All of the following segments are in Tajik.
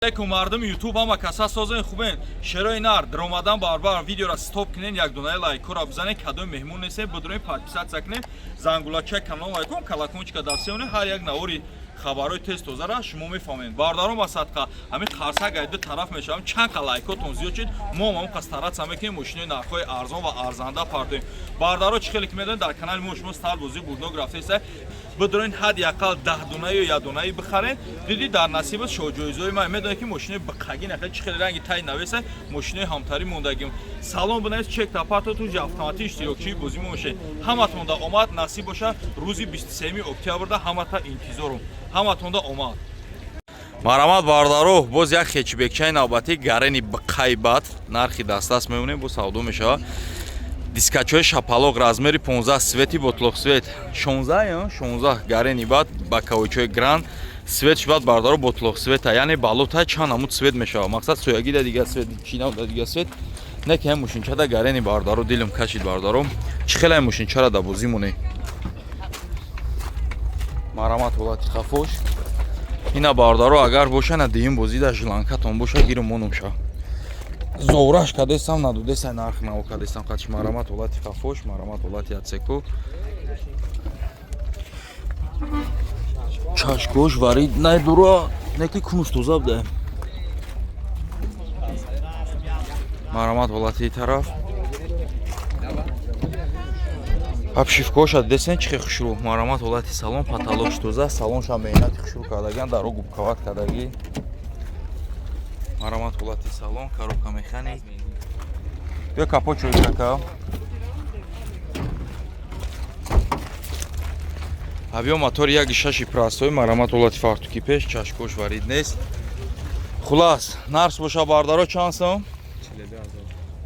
Алейкум, мардуми Ютуб, ҳама каса созен, хубен? Шерои нар даромадан барбар видеора стоп кунен, як донаи лайкора бизанен. Кадоми меҳмон несен, бидурен, подписаться кунен, зангулачаи канал лайкон, колокольчика дастсеонен. Ҳар як навори хабарҳои тез тозара шумо мефаҳмед. Бародарон, ба садқа ҳамин қарсак ай ду тараф мешавам. Чанд қа лайкотон зиёд шуд, мо ҳам ҳамон қа стараться мекунем, мошинои нархҳои арзон ва арзанда партоем. Бародаро, чӣ хеле ки медонед, дар канали мо шумо стар бозӣ бурднок рафтаеста. Бидорен, ҳадди ақал 10 дона ё як донаи бихарен, диди дар насибат шоҳҷоизои ман. Медонед, ки мошинои биқаги нахел, чӣ хеле ранги тай навеса, мошинои ҳамтарӣ мондагим. Салом бинавис, чек тапарто, туҷи автоматӣ иштирокчии бозӣ мошед. Ҳаматонда омад, насиб боша. Рӯзи 23 октябрда ҳамата интизорум. Ҳаматонда омад. Марҳамат, бародаро, боз як хетчбекчаи навбатӣ, гарени биқайбат, нархи дастдаст мемонем, бо савдо мешавад. Дискачҳои шапалоқ, размери 15, цвети ботлоқ цвет 16, 16, гарени бад, боковойчҳои гранд, цветш бад, бародаро, ботлоқ цвета, яъне балота чанд намуд цвет мешавад. Мақсад, соягида дига цвет, чинавда дига цвет. Не ки ҳам мошинчада гарени, бародаро, дилм кашид. Бародаро, чӣ хеле ҳам мошинчара да бозӣ моне. Марҳамат, ҳолати хафош ина, бародаро, агар боша, на дуюм бозӣ да жиланкатон боша, гиру монум ша. Зовраш кадестам, надудеса, нарх наво кадестам қадш. Марҳамат, ҳолати хафош, марҳамат, ҳолати отсеко, чашкош варид найдура, неки кунуш тоза буда. Марҳамат, ҳолати тараф, обшивкоша десен, чихе хушрӯ. Марҳамат, ҳолати салон, потолокш тоза, салонша меҳнати хушрӯ кардагиан, даро губкават кардагӣ. Марҳамат, ҳолати салон, коробка механик. Биё, капот чой кака. Авио мотори як шаши простой. Марҳамат, ҳолати фартуки пеш, чашкош варид нест. Хулас, нарх боша, бардаро, чанд сом?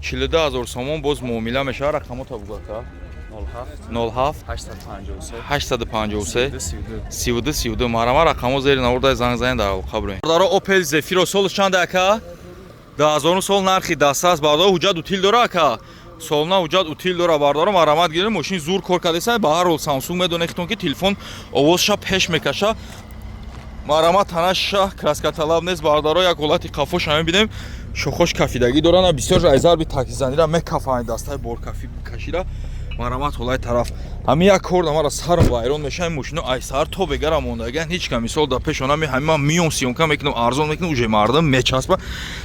42 000 сомон, боз муомила мешавад. Рақамота бугака. 07 853 32 32. Марҳамат, рақамо зери наворда, занг занед, дар алоқа бурем. Бародаро, Opel Zafira солш чанд, ака? 2000 сол, нархи дастраст, бародаро. Ҳуҷҷат утил дора, ака? Солна ҳуҷҷат утил дора, бародаро. Марҳамат, гирем. Мошин зур кор кардеса. Ба ҳар ҳол, Samsung, медонед хитон, ки телефон овозша пеш мекаша. Марҳамат, танаша краскаталаб нест, бародаро. Як ҳолати қафоша мебинем, шохош кафидагӣ доранд, бисёр ай зарби таксизанира мекафанд, дастаи боркафӣ кашида. Марҳамат, ҳолаи тараф. Ҳамин як кор мара сарм вайрон мешава. Ин мошино ай саҳар то бегара мондагиан, ҳеҷ ка мисол дар пешона ҳамин ман миём, съёмка мекунам, арзон мекунам, уже мардум мечаспа,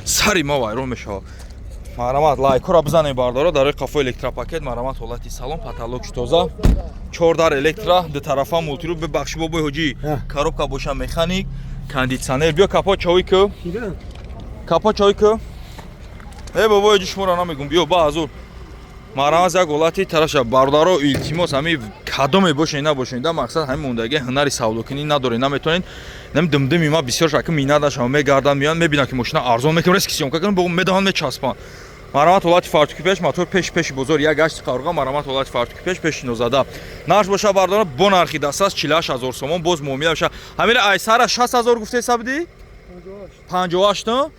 сари ма вайрон мешава. Марҳамат, лайкҳоро бизанем, бардаро. Дарои қафо электропакет. Марҳамат, ҳолати салон, потолокш тоза, чор дар электро, дутарафа мултиру. Бибахши, бобои ҳоҷӣ, коробка боша механик, кондитсионер. Биё, капот човӣ ку, капот човӣ ку. Э, бобои ҳоҷӣ, шуморо намегум, биё ба ҳазур. Марҳамат, як ҳолати тараша, бародаро, илтимос, ҳами кадоме бошед, набошед, да мақсад, ҳами мондаги ҳунари савдокунӣ надоред, наметавонед. Нами димдими ма бисёр шаки минат нашава, мегарданд, меянд, мебинанд, ки мошина арзон мекунем, резки съёмка кунем, медоҳанд, мечаспанд. Марҳамат, ҳолати фартуки пеш, мотор пеш пеши бозор, як гашти қаврға. Марҳамат, ҳолати фартуки пеш, пеши нозада. Нарх боша, бародаро, бо нархи дастрас 48 000 сомон, боз муомила меша. Ҳамира айсара 60 000 гуфтеса будӣ? 58.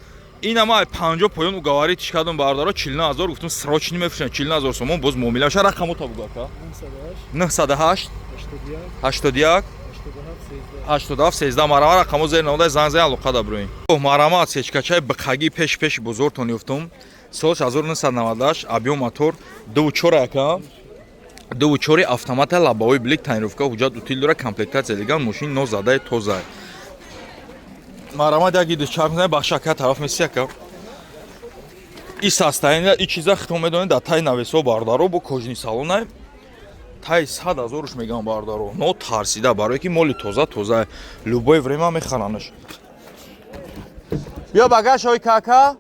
Ина ма 50 поён уговорить кардам, бародаро, 49 000 гуфтам, срочно мефурӯшам, 49 000 сомон, боз муомила меша. Рақамота бугу, ака. 908 81 87 13. Марҳамат, рақамо зери навода, занг зани, алоқа да бироем. Марҳамат, сечкачаи биқагӣ пеш пеши бозортон ёфтум. Сол 1998, объём мотор 2.4, ака, 2.4, автомата, лобовой блик, тонировка, ҳуҷҷат утил дора, комплектация леган, мошин нозадаи тоза. Марҳамат, як иди чарх мезанем, бахшака тараф меси, ака. И состояние, и чиза хитон медонед, дар таи навесо, бародаро, бо кожаный салонай, таи 100 000-уш мегам, бародаро, но тарсида, барое ки моли тоза тоза, любое время мехаранаш. Биё, багаж ҳои кака.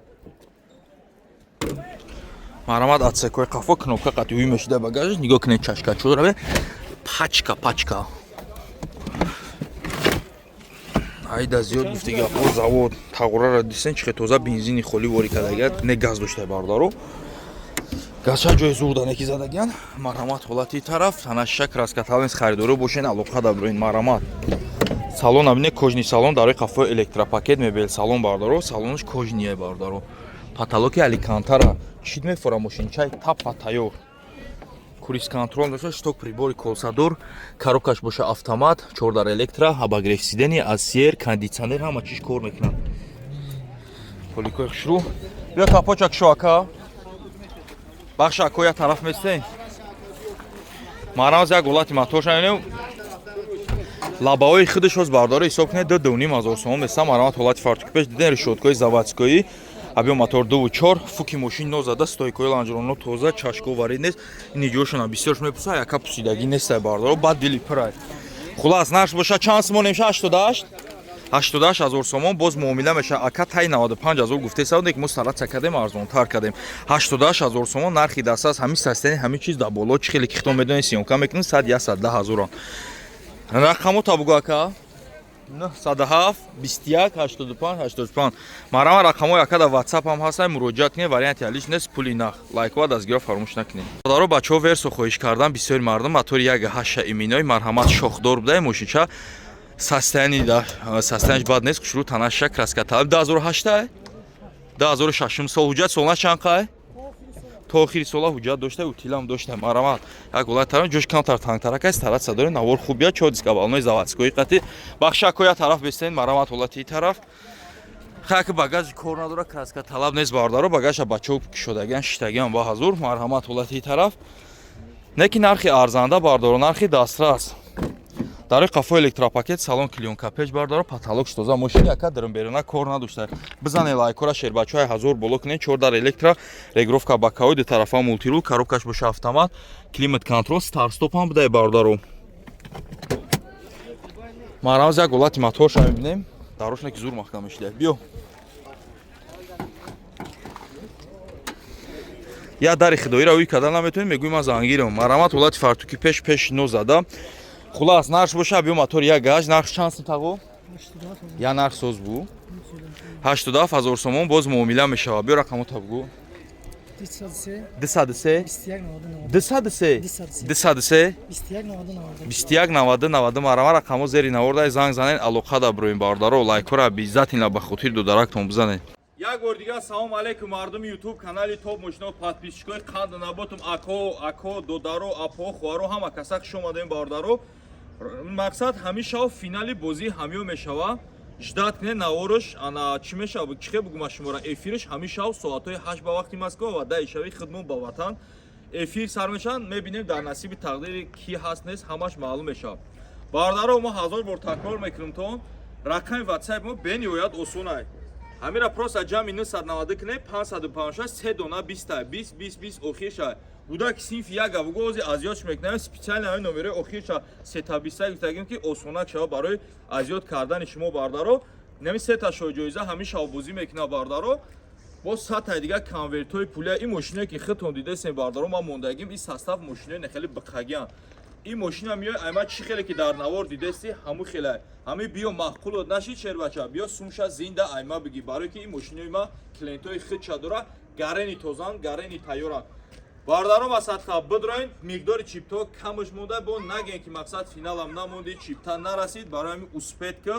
Марҳамат, отсекои қафо, кнопка қати уй мешида багажаш. Нигоҳ кунед, чашка чӯраве, пачка пачка. Айда зиёд гуфти гапҳо. Завод тағурара дисен, чихе тоза, бензини холӣ ворӣ кардагият, не газ доштай, бародаро, газча ҷои зурда неки задагиян. Марҳамат, ҳолати тараф, танаша краскаталнес. Харидоро бошен, алоқа да бироин. Марҳамат, салон абине, кожаный салон, дарои қафои электропакет, мебел салон, бародаро, салонаш кожаный, бародаро, потолоки алькантара, чит мефора, мошинчай тапа тайёр, круиз контроль дошта, шток прибори колсадор, коробкаш боша автомат, чордар электро, обогрев сиденья, асьер, кондитсионер, ҳама чиш кор мекунад. Поликои хушрӯ. Биё, капоча кушо, ака. Бахша, ако, як тараф местен. Марамаз, як ҳолати моторша мебинем. Лабаҳои худаш ҳоз, бардора, ҳисоб кунед, 2-2,5 ҳазор сомон места. Марамат, ҳолати фартуки пеш диден, решёткаи заводской, объём мотор 2,4, фуки мошин нозада, стойкои лонжероно тоза, чашко варид нест. Ин иҷошона бисёрш мепурса, яка пусидагӣ нестай, бардоро, баъд дили пирай. Хулас, нарх боша чанд сомон меша? 88, 88 ҳазор сомон. Боз муомила меша, ака. Тай 95 ҳазор гуфтеса, ки мо стараться кардем, арзонтар кардем. 88 ҳазор сомон нархи дастас. Ҳамин состояние, ҳамин чиз дар боло, чӣ хеле ки хитон медонед, съёмка мекунем, 100, 110 ҳазорон. Рақамо табугу, ака: 907 21 85 85. Марама, рақамҳои ака дар WhatsApp ҳам ҳастанд, муроҷиат кунед. Варианти ҳалиш нест, пули нах. Лайкова дастгиро фаромӯш накунед. Даро, бачаҳо, Версо хоҳиш кардан бисёри мардум, мотори як ҳаша именной. Марҳамат, шохдор будаи мошинча. Состояние да состояние бад нест, хушрӯ, танаша краска талаб. 2008, 2006 сол. Ҳуҷҷат солна чанд қай? То охири сола ҳуҷҷат дошта, утилам дошта. Марҳамат, як ҳолат тарам, ҷош камтар тангтарак аст, стараться дорем, навор хуб биёд. Чор диска балонои заводской қати. Бахшако, як тараф бестен. Марҳамат, ҳолати тараф хаяки багажи кор надора, краска талаб нест, бародаро, багажа бачаҳо кушодагиан, шиштагиан ба ҳазур. Марҳамат, ҳолати тараф не ки нархи арзанда, бардоро, нархи дастрас. Дар қафо электропакет, салон клеёнка печ, бардоро, потолок тоза. Мошини ака дарунберона кор надошта. Бизане лайкора, шербачаҳои ҳазор боло кунед. Чор дар электро, регулировка боковой, ду тарафа мультируль, коробкаш боша автомат, климат контроль, старт-стоп ҳам будай, бародаро. Марамаз, як ҳолати моторша мебинем. Дарошна ки зур маҳкам мешида. Биё, я дари худоиро ӯй карда наметонем, мегӯй ман зангирам. Марамат, ҳолати фартуки пеш, пеш нозада. Хулас, нарх боша, биё, мотор як гаш, нарх чанд сум, тағо? Я нарх соз бу, 87 ҳазор сомон, боз муомила мешавад. Биё, рақамота бугӯ: 203 203 203 21 90 90. Марама, рақамо зери навордай, занг занен, алоқа да броем, бародаро. Лайкора обязательно ба хотири додарактон бизанед. Як бор дигар салом алейкум, мардуми Ютуб канали Топ Мошино, подписчикои қанду наботум, ако, ако, додаро, апо, хоҳаро, ҳама каса хуш омадем, бародаро. Мақсад, ҳамин шав финали бозӣ ҳамиё мешава. Ждать кунед наворш. Ана чӣ мешава, чӣ хел бугум шумора? Эфирш ҳамин шав соатҳои 8 ба вақти Москва ва 10 шави хидмон ба ватан эфир сар мешаванд. Мебинем, дар насиби тақдири ки ҳаст, нест, ҳамаш маълум мешавад. Бародаро, мо ҳазор бор такрор мекунем то рақами ватсап мо бениҳоят осонай. Ҳамира просто ҷамъи 990 кунед, 556, се дона 20, 20, 20, 20 охирша. Будаки синфи яга бугу, ози азёдш мекунем. Специально ҳамин номерои охирша сета бистак гуфтагим, ки осонак шава барои азёд кардани шумо, бардаро. Нами сета шоҳҷоиза ҳамин шавбозӣ мекунад, бардаро. Боз сатҳаи дигар конвертҳои пулия. Ин мошиное ки худтон дидесем, бардаро, ман мондагим, ин состав мошинои нехеле биқагиан. Ин мошина миёй, айма чӣ хеле ки дар навор дидеси, ҳамун хеле ҳамин. Биё, маъқулот нашид, шербача, биё, сумша зинда айма бигӣ, барое ки ин мошинои ма клиентҳои худша дора, гарени тозан, гарени тайёран. Бародаро, масадха бидроин, миқдори чипто камаш монда. Бо нагем ки мақсад финалам намонди, чипта нарасид. Барои ҳамин успеть ки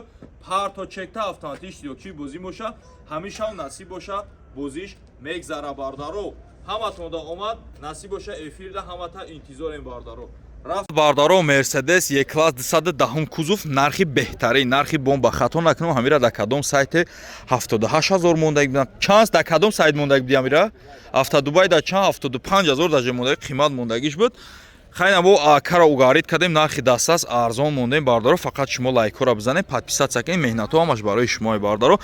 парто чекта, автоматӣ иштирокчии бозӣ боша. Ҳамешав насиб боша, бозиш мегзара, бардаро. Ҳаматонда омад, насиб боша, эфирда ҳамата интизорем, бардаро. Рафт, бардаро. Мерседес Е класс 210 кузов, нархи беҳтарин, нархи бомба. Хато накунам, ҳамира дар кадом сайте 78 ҳазор мондаги будам? Чанд, дар кадом сайт мондаги буди ҳамира? Автодубай дар чанд? 75 ҳазор даже мондаги, қимат мондагиш буд. Хайна, бо акара уговорить кардем, нархи дастас арзон мондем, бардаро. Фақат шумо лайкҳоро бизанед, подписаться кунед, меҳнатҳо ҳамаш барои шумо, бардаро.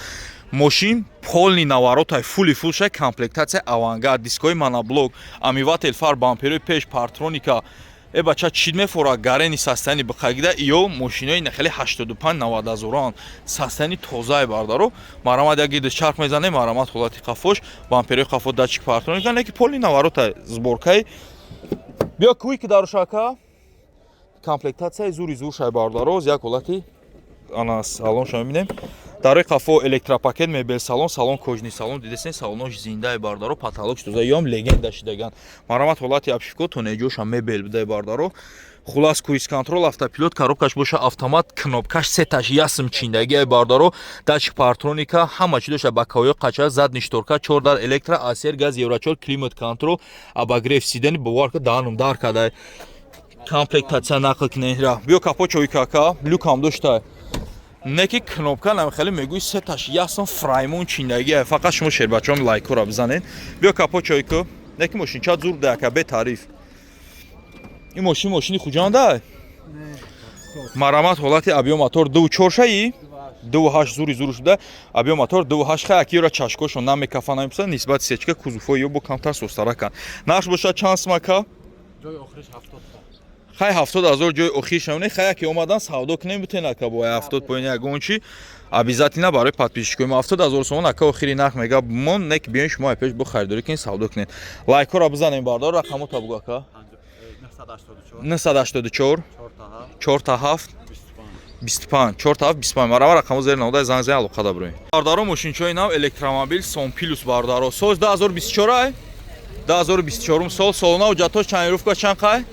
Мошин полный наворотай, фули фул шай, комплектация Авангард, дискои моноблок, омыватель фар, бамперои пеш, парктроника. Э бача, чӣ мефора, гарени состояние биқагида. Ё мошинои нахели 85 90 ҳазоран, состояние тозае, бардаро. Марамат, як гиди чарх мезанем. Марамат, ҳолати қафош, бамперои қафо, датчик парктроника, не ки полный наворотай, сборкаи. Биё, куи ки дарушака, комплектатсияи зури зур шай, бардаро. Як ҳолати ана салонша мебинем. Дар қафо электропакет, мебел салон, салон кожаный салон, дидесен, салонош зиндаи, бардаро, потолок тоза, ём легенда шидаган. Марамат, ҳолати обшивко, тонеҷоша мебел будай, бардаро. Хулас, круиз контроль, автопилот, коробкаш боша автомат, кнопкаш сеташ ясм чиндагиай, бардаро, датчик парктроника, ҳама чи дошта, боковой қача, задний шторка, чор дар электро, асер газ, евро 4, климат контроль, обогрев сиденья. Бовар ка, даҳанум дар кадай. Комплектатсия нақл кунед. Биё, капот чои кака, люкам дошта. Не ки кнопка нам хеле мегӯй, сеташ ясно фраймон чиндагия. Фақат шумо шербачаҳом лайкҳоро бизанед. Биё, капот чойку. Не ки мошинча зур дака, бетариф. Ин мошин мошини Хуҷанда. Марамат, ҳолати объём мотор 2,4 шаи? 2,8, зури зур шуда. Объём мотор 2,8. Хай, акиёра чашкошон намекафа, намепуса, нисбати сечка кузовҳои ё бо камтар состаракан. Нарх бошад чанд смака? Ҷои охириш 70. Хай, 70 000 ҷои охир шавне. Хай, яке омадан савдо кунем, бутен, ака, бо 70 поён ягон чи обязательно барои подписчикои мо 70 000 сомон, ака, охири нарх мега мон нек. Биён шумо пеш бо харидорӣ кунед, савдо кунед. Лайкҳоро бизанем, бардор. Рақамота бугу, ака. 984. 984. 4 та 4 та 7. 25. 25 4 та 7 25. Марама, рақамо зери наводай, занг зани, алоқада бироем. Бардаро, мошинчои нав, электромобил Сон Плюс, бардаро, сол 2024 ай, 2024 сол. Солона ҳуҷҷатҳош, тонировка чанд қай,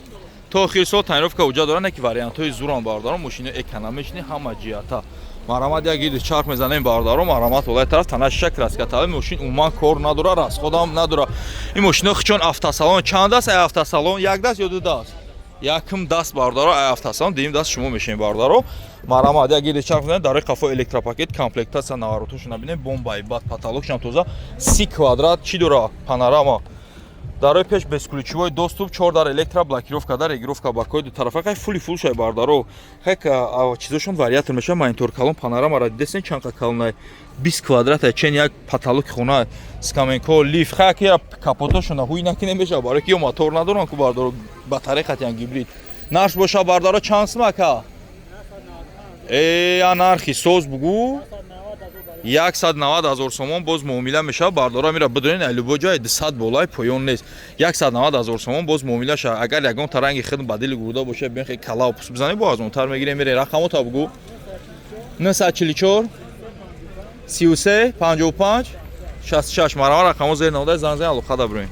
то охири сол тонировка ҳуҷҷат доранд, яки вариантҳои зуран, бардаро. Мошини экономичный ҳама ҷиҳата. Марамат, як иди чарх мезанем, бардаро. Марамат, олай тараф танашиша краска талаби. Мошин умуман кор надора, расходам надора. Ин мошино хичон автосалон чанд даст? Ай автосалон як даст ё ду даст? Якум даст, бардаро, ай автосалон дуюм даст шумо мешавем, бардаро. Марамат, як иди чарх мезанем. Дарои қафо электропакет, комплектация, наворотошо набинем, бомбаи. Баъд потолокшам тоза, 30 квадрат чӣ дора, панорама. Дарои пеш бесключевой доступ, чор дар электроблокировка, дар регулировка бакои ду тарафа. Хай, фули фул шай, бардаро. Хай, чизошон вариатор мешава, монитор калон, панорамара дидесен, чанд қа калонай, 20 квадрата, чен як потолоки хона, скамейко, лифт. Хай, ки капотошона ҳуй накунем, мешава, барои ки ё мотор надоран ку, бардаро, батарея хатиян гибрид. Нарх боша, бардаро, чанд сум, ака? Э, я нархи соз бугу. 190 000 сомон, боз муомила мешавад, бардора. Мира бидонед, любой ҷой 200 болай поён нест. 190 000 сомон, боз муомила шавад. Агар ягон таранги худ ба дили гурда бошад, биён, хе кала пус бизанед, бо арзонтар мегирем, мерем. Рақамота бугу. 944 33 55 66. Марама, рақамо зери навода, занг зани, алоқада бироем.